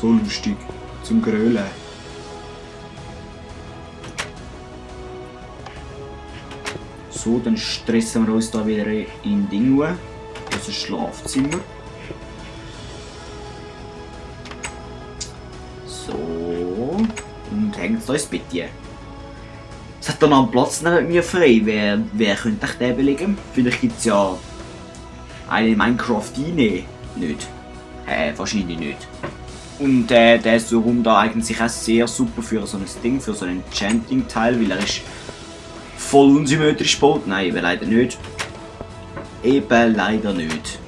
So lustig. Zum Grölen. So, dann stressen wir uns da wieder in Ding, unser Schlafzimmer. So. Und hängt da ins Bett hier. Es hat da noch einen Platz neben mir frei. Wer könnte ich den belegen? Vielleicht gibt es ja eine Minecraft-Ine. Nicht. Wahrscheinlich nicht. Und der Raum da eignet sich auch sehr super für so ein Ding, für so ein Enchanting-Teil, weil er ist voll unsymmetrisch gebaut. Nein, eben leider nicht. Eben leider nicht.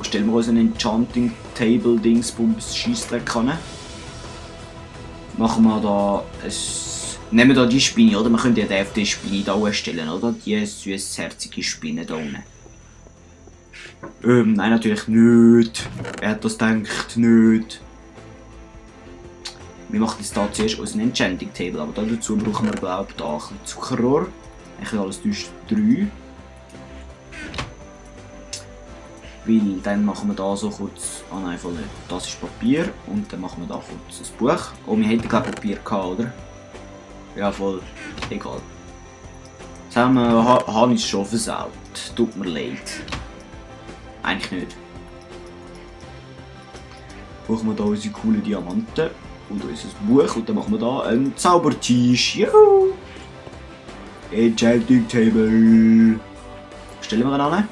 Stellen wir uns ein Enchanting-Table-Dingsbums Scheissdreck an. Machen wir da ein... Nehmen wir da die Spinne, oder? Wir können ja die Spinne da stellen, oder? Die süßherzige Spinne da unten. Nein, natürlich nicht. Wer hat das gedacht? Nicht. Wir machen das da zuerst aus einem Enchanting Table, aber dazu brauchen wir, glaube ich, da ein bisschen Zuckerrohr. Eigentlich alles durch 3. Weil dann machen wir da so kurz. Ah nein, voll nicht. Das ist Papier und dann machen wir da kurz ein Buch. Oh, wir hätten glaube ich Papier gehabt, oder? Ja, voll. Egal. Jetzt haben wir Hannes schon versaut. Tut mir leid. Eigentlich nicht. Brauchen wir da unsere coolen Diamanten und unser Buch und dann machen wir da einen Zaubertisch. Juhu! Enchanting Table. Stellen wir ihn an.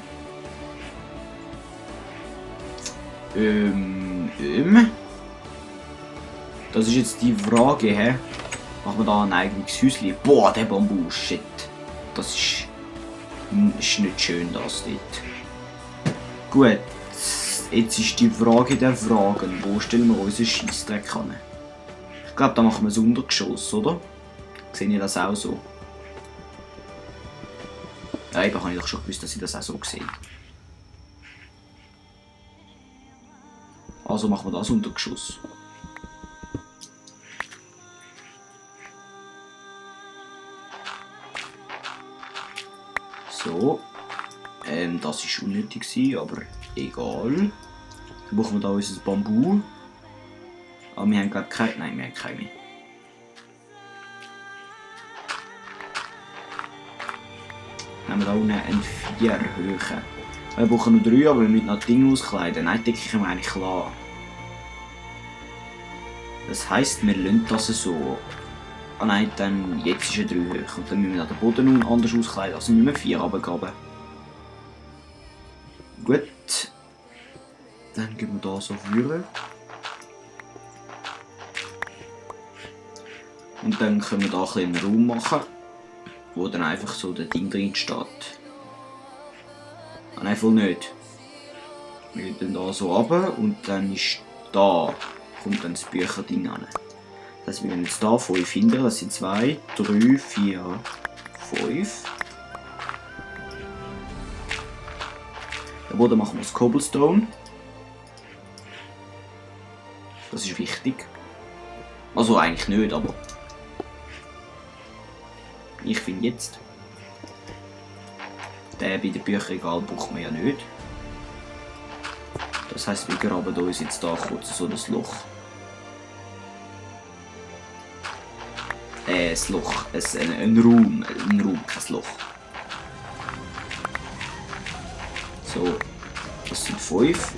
Das ist jetzt die Frage, hä? Machen wir da ein eigenes Häuschen? Boah, der Bambus, shit. Das ist nicht schön, das dort. Gut, jetzt ist die Frage der Fragen. Wo stellen wir unseren Scheissdreck an? Ich glaube, da machen wir das Untergeschoss, oder? Sehe ich das auch so? Ja, eben habe ich doch schon gewusst, dass ich das auch so sehe. Also machen wir das Untergeschoss. So. Das war unnötig, aber egal. Dann brauchen wir da unser Bambu. Aber wir haben glaube ich keine. Nein, wir haben keine. Nehmen wir da unten eine 4 Höhe. Wir brauchen nur 3, aber wir müssen noch Dinge auskleiden. Nein, die Decke können wir eigentlich lassen. Das heisst, wir lassen das so. Ah nein, dann jetzt ist er 3 hoch. Und dann müssen wir den Boden anders auskleiden. Also müssen wir 4 runtergeben. Gut. Dann gehen wir da so führen. Und dann können wir da ein einen Raum machen, wo dann einfach so der Ding drin steht. Ah nein, voll nicht. Wir gehen dann da so runter und dann ist da, kommt dann das Bücherding an. Das heißt, wir werden jetzt da 5 finden, das sind 2, 3, 4, 5. Den Boden machen wir aus Cobblestone. Das ist wichtig. Also eigentlich nicht, aber ich finde jetzt. Den bei den Bücherregal braucht man ja nicht. Das heisst, wir graben uns jetzt da kurz so das Loch. Das Loch. Ein Raum, kein Loch. So, das sind 5.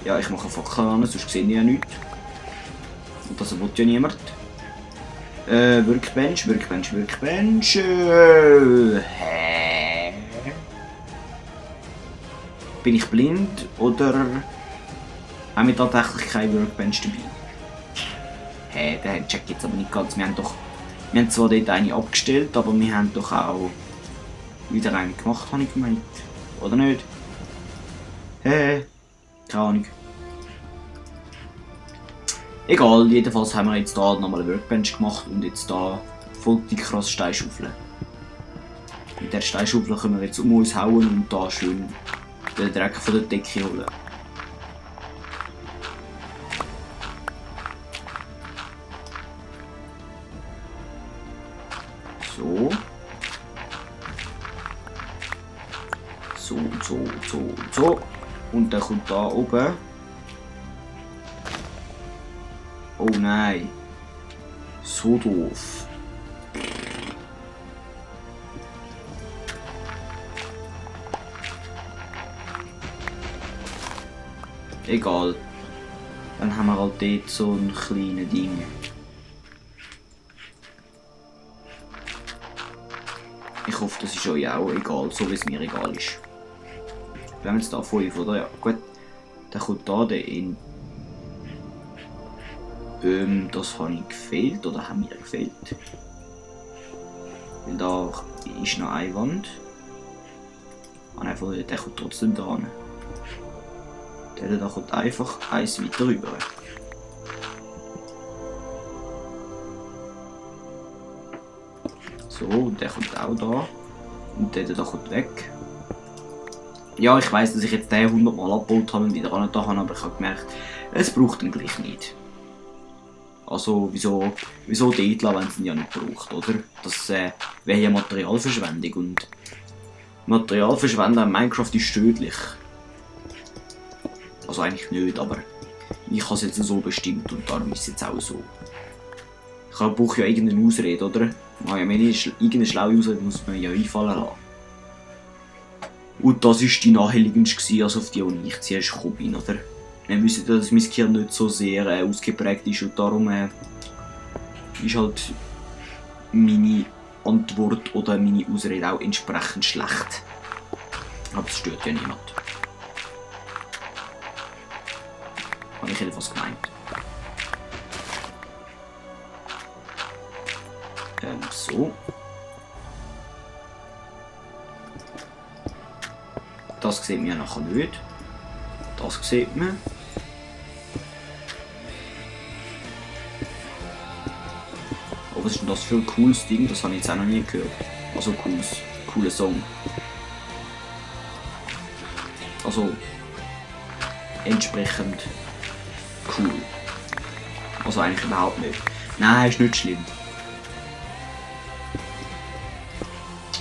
Ja, ich mache eine Fackel an, sonst sehe ich ja nichts. Und das will ja niemand. Workbench. Hä? Bin ich blind oder haben wir tatsächlich kein Workbench dabei? Hä, der checkt jetzt aber nicht ganz. Wir haben zwar dort eine abgestellt, aber wir haben doch auch wieder eine gemacht, habe ich gemeint. Oder nicht? Hä? Keine Ahnung. Egal, jedenfalls haben wir jetzt hier nochmal eine Workbench gemacht und jetzt hier folgt die krasse Steinschaufel. Mit der Steinschaufel können wir jetzt um uns hauen und da schön den Dreck von der Decke holen. So. So. Und dann kommt da oben Oh nein. So doof. Egal. Dann haben wir halt dort so ein kleines Ding. Ich hoffe, das ist euch auch egal, so wie es mir egal ist. Wir haben jetzt da 5, oder? Ja, gut. Dann kommt da der in. Das habe ich gefehlt, oder haben mir gefehlt? Weil da ist noch eine Wand. Ah nein, der kommt trotzdem da hin. Der da kommt einfach eins weiter rüber. So, und der kommt auch da. Und der da kommt weg. Ja, ich weiss, dass ich jetzt den 100 Mal abgebaut habe und wieder an da habe, aber ich habe gemerkt, es braucht ihn gleich nicht. Also, wieso dort lassen, wenn es ihn ja nicht braucht, oder? Das wäre ja Materialverschwendung und Materialverschwendung in Minecraft ist tödlich. Also eigentlich nicht, aber ich habe es jetzt so bestimmt und darum ist es jetzt auch so. Ich brauche ja irgendeine Ausrede, oder? Ja, irgendeine schlaue Ausrede muss man ja einfallen lassen. Und das war die naheliegendste, also auf die ich zuerst gekommen bin, oder? Wir wissen ja, dass mein Gehirn nicht so sehr ausgeprägt ist und darum ist halt meine Antwort oder meine Ausrede auch entsprechend schlecht. Aber das stört ja niemand. Habe ich etwas gemeint. So. Das sieht man ja nachher nicht. Das sieht man. Oh, was ist denn das für ein cooles Ding? Das habe ich jetzt auch noch nie gehört. Also cooler Song. Also entsprechend cool. Also eigentlich überhaupt nicht. Nein, ist nicht schlimm.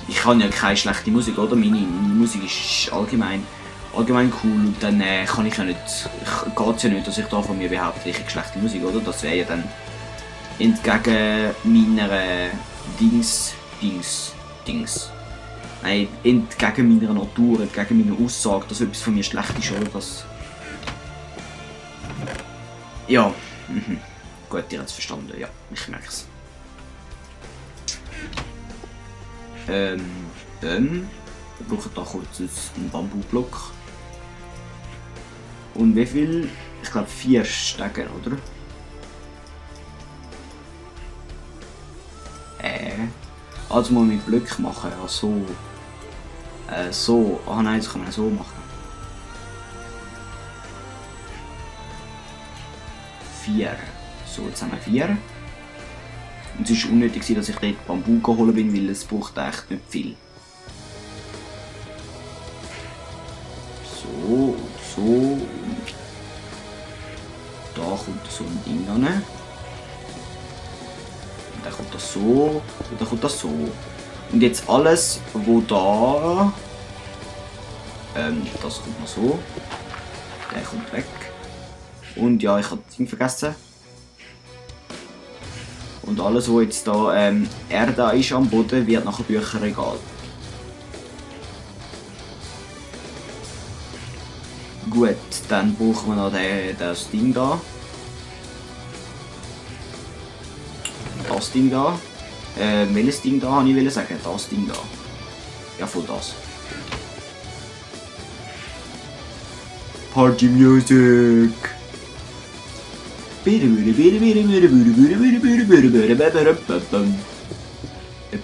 Ich kann ja keine schlechte Musik, oder? Meine Musik ist allgemein cool und dann kann ich ja nicht, geht's ja nicht, dass ich da von mir behaupte, ich habe schlechte Musik, oder? Das wäre ja dann entgegen meiner Dings. Nein, entgegen meiner Natur, entgegen meiner Aussage, dass etwas von mir schlecht ist, oder? Das... Ja, gut, ihr habt es verstanden, ja, ich merke es. Dann wir brauchen da kurz einen Bambublock. Und wie viel? Ich glaube 4 Stecken, oder? Also mal mit Blöcken machen, ja so. So. Ah nein, das kann man so machen. 4. So, jetzt haben wir 4. Und es war unnötig, dass ich dort Bambu geholt bin, weil es braucht echt nicht viel. So und so. Und da kommt so ein Ding an. Und dann kommt das so. Und dann kommt das so. Und jetzt alles, wo da... das kommt noch so. Der kommt weg. Und ja, ich habe das Ding vergessen. Und alles, was jetzt da Erde ist am Boden, wird nachher Bücherregal. Gut, dann brauchen wir noch das Ding da. Das Ding da. Welches Ding da habe ich sagen? Das Ding da. Ja, voll das. Party Music! Etwa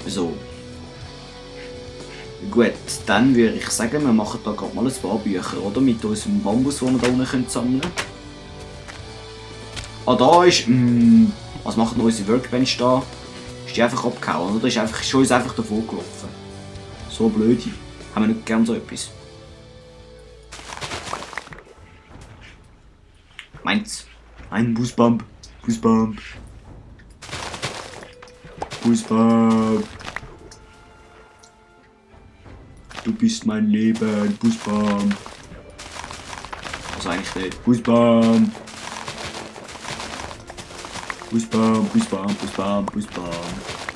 so. Gut, dann würde ich sagen, wir machen da gerade mal ein paar Bücher, oder? Mit unserem Bambus, den wir da unten sammeln können. Ah, da ist... was macht noch unsere Workbench da? Ist die einfach abgehauen, oder? Ist uns einfach davor gelaufen. So blöd. Haben wir nicht gern so etwas. Meins. Ein Busbump. Busbump. Busbump. Du bist mein Leben. Busbump. Also eigentlich nicht. Busbump. Busbahn, Busbahn, Busbahn, Busbahn.